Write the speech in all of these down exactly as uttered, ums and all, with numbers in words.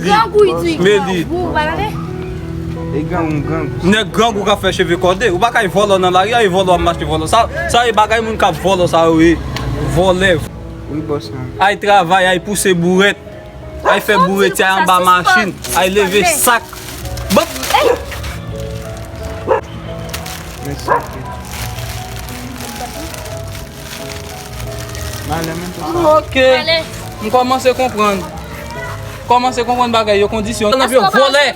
Meli. Grangou, li di grangou. Ou pa tande? E grangou, grangou. Nèg grangou k ap fè cheve kòde. Ou pa kay vòlò nan lari a, e vòlò ap mache vòlò. Sa, sa e bagay moun k ap vòlò sa yo ye. Vòlè. Wi, bòs mwen. Ay travay, ay pouse bourèt. Ay fè bourèt, ay anba machin. Ay leve sak. Bòp. Mèsi, ok. Malè, men, pou sa. Ok. M kòmanse konprann. Kòmanse konprann bagay yo, kondisyon. Nan vyo vòlè.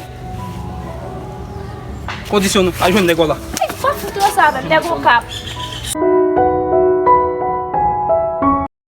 Kondisyon nou. Al jwenn nèg la. Fò fout yo sa menm, nèg okap.